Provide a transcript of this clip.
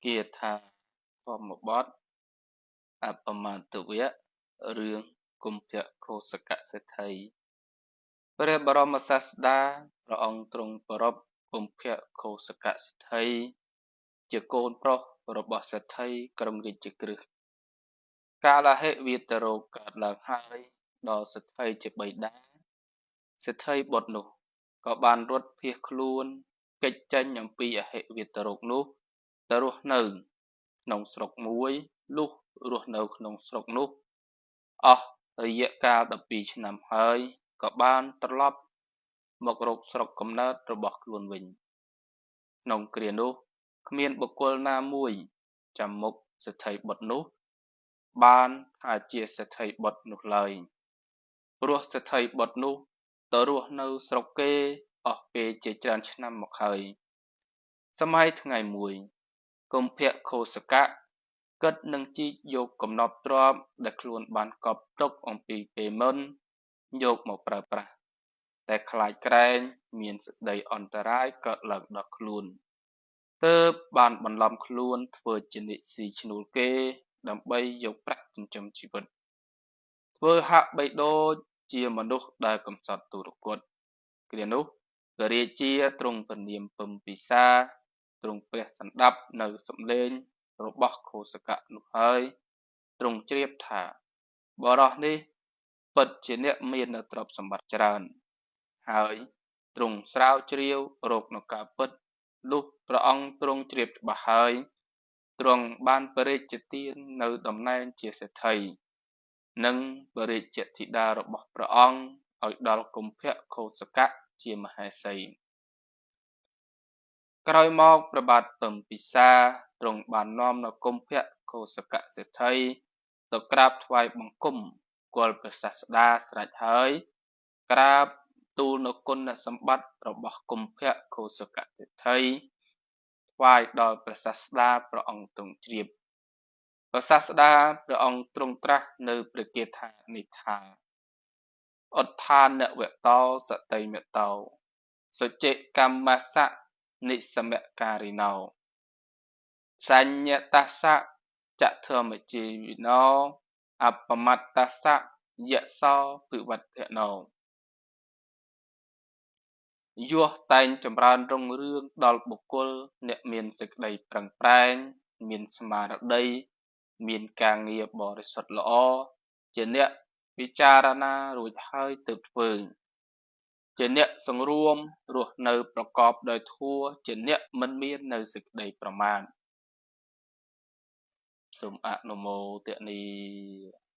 គាថាធម្មបទអបមាទវៈរឿងគម្ភឃោសកសេដ្ឋីព្រះបរមសាស្តាព្រះអង្គទ្រង់ប្រពគម្ភឃោសកសេដ្ឋីជាកូនប្រុសរបស់សេដ្ឋីក្រុងរាជក្រឹសកាលហិវាតរោគកើតឡើងហើយដល់សេដ្ឋីជាបិតាសេដ្ឋីបុត្រនោះក៏បានរត់ភៀសខ្លួនគេចចេញអំពីអហិវាតរោគនោះទៅរស់នៅក្នុងស្រុកមួយលុះរស់នៅក្នុងស្រុកនោះអស់រយៈកាល12ឆ្នាំហើយក៏បានត្រឡប់មករកស្រុកកំណើតរបស់ខ្លួនវិញក្នុងគ្រានោះគ្មានបុគ្គលណាមួយចាំមុខសេដ្ឋីបុត្រនោះបានថាជាសេដ្ឋីបុត្រនោះឡើយព្រោះសេដ្ឋីបុត្រនោះទៅរស់នៅស្រុកគេអស់ពេលជាច្រើនឆ្នាំមកហើយសម័យថ្ងៃមួយគម្ភឃោសកៈគិតនឹងជីកយកកំណប់ទ្រព្យដែលខ្លួនបានកប់ទុកអំពីពេលមុនយកមកប្រើប្រាស់តែខ្លាចក្រែងមានសេចក្តីអន្តរាយកើតឡើងដល់ខ្លួនទើបបានបន្លំខ្លួនធ្វើជានិស៊ីឈ្នួលគេដើម្បីយកប្រាក់ចិញ្ចឹមជីវិតធ្វើហាក់បីដូចជាមនុស្សដែលកំសត់ទុរគតគ្រានោះព្រះរាជាទ្រង់ព្រះនាមពឹមពិសាទ្រង់ព្រះសន្តាប់នៅសំឡេងរបស់ឃោសកៈនោះហើយទ្រង់ជ្រាបថាបុរសនេះពិតជាអ្នកមាននៅទ្រព្យសម្បត្តិច្រើនហើយទ្រង់ស្រាវជ្រាវរកនៅការពិតលុះព្រះអង្គទ្រង់ជ្រាបច្បាស់ហើយទ្រង់បានព្រះរាជទាននៅតំណែងជាសេដ្ឋីនិងព្រះរាជធិតារបស់ព្រះអង្គឲ្យដល់គម្ភឃោសកៈជាមហេសីក្រោយមកព្រះបាទពឹមពិសាទ្រង់បាននាំនៅគម្ភឃោសកសេដ្ឋីទៅក្រាបថ្វាយបង្គំគាល់ព្រះសាស្តាស្រេចហើយក្រាបទូលនូវគុណសម្បត្តិរបស់គម្ភឃោសកសេដ្ឋីថ្វាយដល់ព្រះសាស្តាព្រះអង្គទ្រង់ជ្រាបព្រះសាស្តាព្រះអង្គទ្រង់ត្រាស់នៅព្រះគាថានេះថាឧទ្ធានវតោសតិមតោសុចិកម្មសៈនិសមការិណោសញ្ញតសៈចធម្មជីវិណោអបមត្តសៈយសោពិវត្តណោយោះតែងចម្រើនរុងរឿងដល់បុគ្គលអ្នកមានសេចក្តីប្រឹងប្រែងមានស្មារតីមានការងារបរិសុទ្ធល្អជាអ្នកពិចារណារួចហើយទើបធ្វើជាអ្នកសង្រួមរស់នៅប្រកបដោយធម៌ជាអ្នកមិនមាននៅសេចក្តីប្រមាទសូមអនុមោទនី។